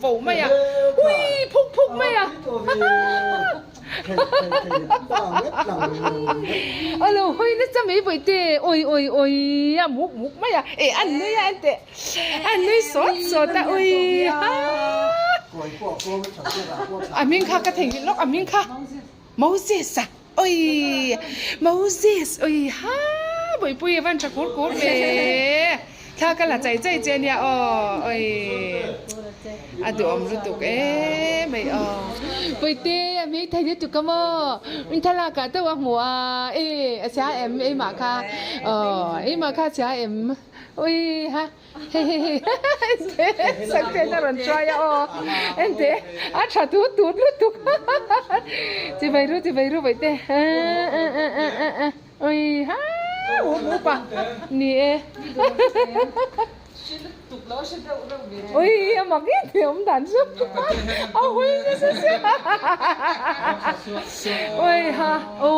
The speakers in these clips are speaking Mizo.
vo mai a ui phuk phuk mai a a lo hawi nasa mai bawihte awi awi awi a muk muk mai a eh an nui a enteh an nui sawt sawt a ui ha a hming kha ka theihnghilh lawk a hming kha Moses a Oi Moses oi ha Bawihpui a van tha kur kur ve thla ka la chai chai che ania aw oi a duhawm lutuk em mai aw Bawihte a hmeithai lutuk a maw in thlalak ah deuh a hmu a e a chhia em eimah kha aw eimah kha a chhia em oi ha. Hei hei hei ente sakten a rawn try a aw ente a tha tut tut lutuk chivai ru chivai ru vaih te ui ha up up a ni e ui a mak em em awm dan chu a hawi nasa sia ui ha aw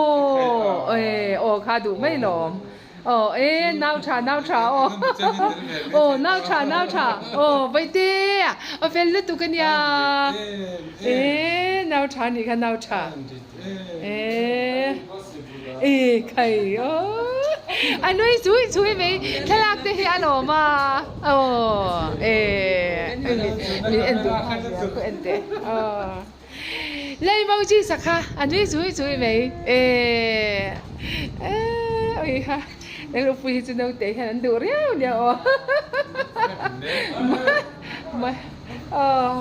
ui aw kha duh mai lawm. Aw e nau tha nau tha aw aw nau tha nau tha aw vaihte a fel lutuk ania e nau tha nih kha nau tha e e khai aw a nui chui chui mai thlalak te hi a lawm a aw e min en duh kha sia ku en teh aw. Lei mo chi sak kha a nui chui chui mai e ui ha lei upui hi chu naute hian an duh riau nia aw mai aw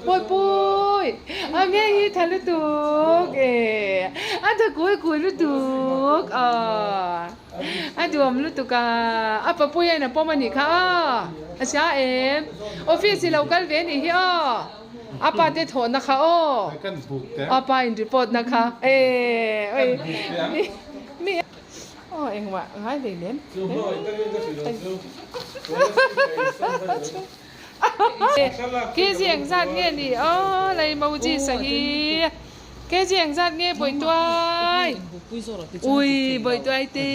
pawi pawi a nge hi tha lutuk e a tha kui kui lutuk aw a duam lutuk a a papui hian a pawm a nih kha aw a hria em office i lo kal ve a nih hi aw. A pa te thawhna kha aw. A pa in report na kha e oi mi mi aw engmah ngai hlei lem. Kg engzat nge ni aw lei moji sahi kg engzat nge bawihtuai ui bawihtuai te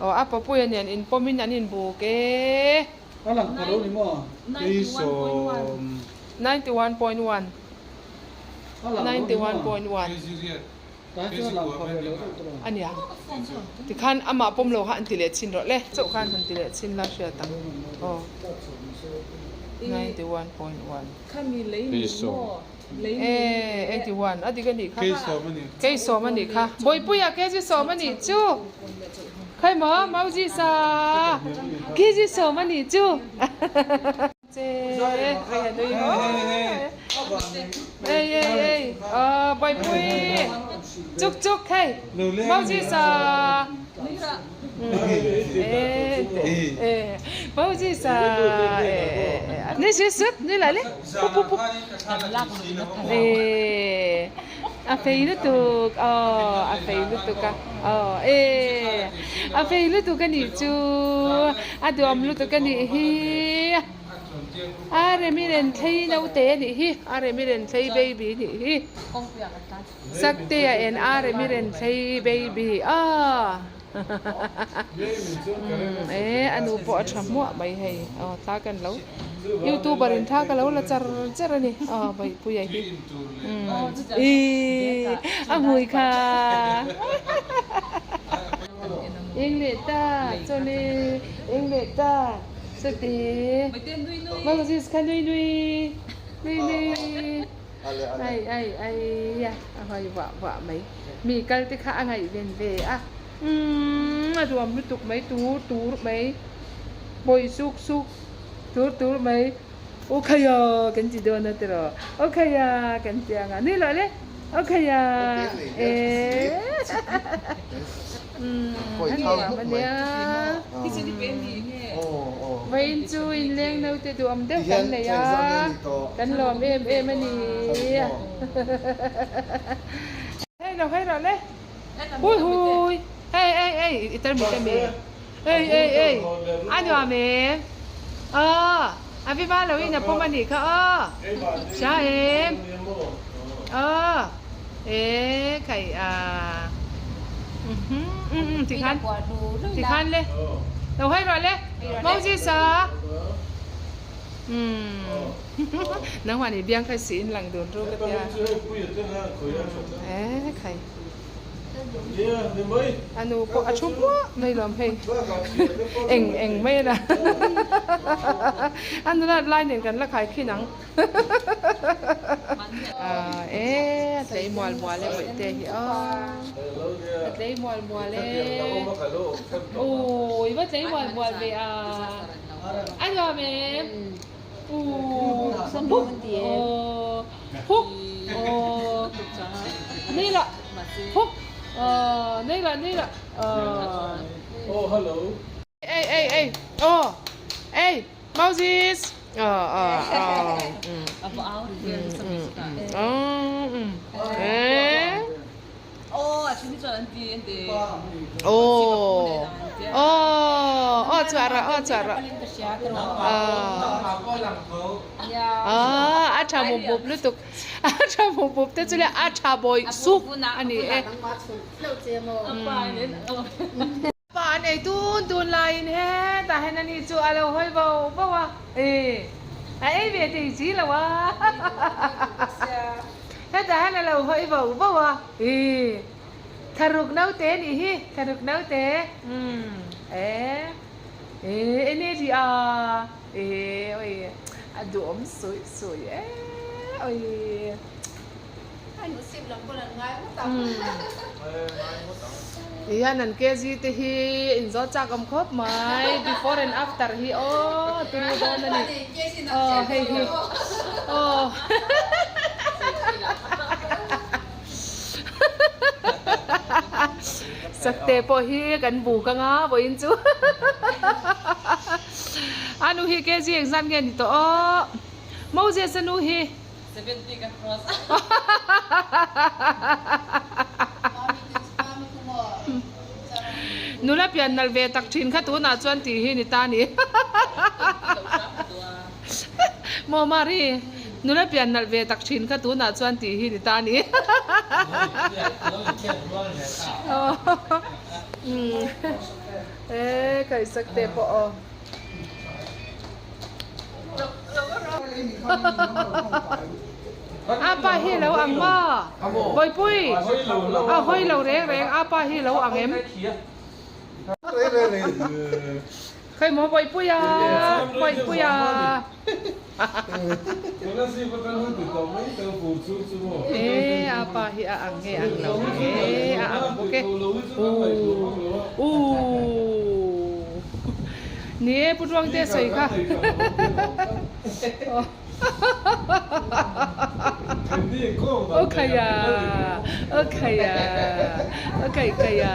aw a papuia nen inpawmin an inbuk e. A lang pha lo ni maw? 91.1 91.1 A nia tikhan amah pawm lo kha an ti leh chhin rawh le chauh khan han ti leh chhin la hriat ang aw 91.1 e 81 a dik a nih kha kei sawm a nih kha Bawihpuia kg sawm a nih chu. Khai maw Mauji sa kg sawm a nih chu che ei a nui haw ei ei ei aw Bawihpui chuk chuk hei Mauji sa e Mauji sa e nui sut sut nui lah le pup pup pup e. A fei lutuk aw a fei lutuk a aw e a fei lutuk a nih chu a duam lutuk a nih hi a remi ren thlei naute a nih hi a remi ren thlei baby a nih hi saktea en a remi ren thlei baby aw e a nu pawh a tha hmuah mai hei aw thla kan lo youtuber in thla ka lo la char char a ni aw Baihpuia hi ih a hmui kha eng leh ta chuan eng leh ta chuti Moses kha nui nui nui nui ai ai ai a hawi vah vah mai mi kal te kha a ngaihven ve a umm a duam lutuk mai tur tur mai bawih suk suk tur tur mai. Aw khaia kan ti dawn a tiraw aw khaia kan ti ang a ni loh le aw khaia eh a nuam a nia vawiin chu inleng naute duhawm deuh kan nei a kan lawm em em a ni hei lo hei rawh le hui hui hei hei hei i tarmit a mi. Ei ei ei a nuam em aw a viva lo in a pawm a nih kha aw hria em aw e khai a umm tikhan tikhan le lo hawi rawh le Moses a. Umm nangmah nih biang kha si in lang dun ru ka tia. E khai. A nu pawh a thu hmuah mai lawm hei. Eng eng mai a na. A nulat lai nen kan la khai khin ang. E a tlei mual mual e bawihte hi aw. A tlei mual mual e. Aw i va tlei mual mual ve a. A nuam em? Aw huk aw huk aw nei lah huk aw nei lah nei lah aw. Ei ei ei aw ei Moses aw aw aw aw eh. Aw aw chhuah rawh aw chhuah rawh aw a tha mup mup lutuk a tha mup mup te chu le a tha bawih suk a ni e. Pa an ei tun tun laiin hetah hian ani chu a lo hawi vo vo a, e a ei ve thei si lo a, hetah hian a lo hawi vo vo a, e tharuk naute a nih hi, tharuk naute umm e e eng nge tih a e awi a duhawm suih suih e awi. Tihian an KG te hi inzawt chak awm khawp mai before and after hi aw turu dawn a ni aw hei hi aw sakte pawh hi kan buk anga vawiin chu a nu hi KG engzat nge ni tawh aw Moses a nu hi. 70 ka cross. Nula pian nalh ve tak thin kha tunah chuan tih hi ni ta ni. Maw Mari, nula pian nalh ve tak thin kha tunah chuan tih hi ni ta ni. E kaisak te pawh aw. Apa hi lo ang maw? Bawihpui, a hawi lo reng reng apa hi lo ang em? Khawi maw Bawihpui a, Bawihpui a. E apa hi a ang nge ang lo e a ang bawk e. Ooh. Ni e Pu Ruangte sawi kha. Aw khaia aw khaia aw kai khaia.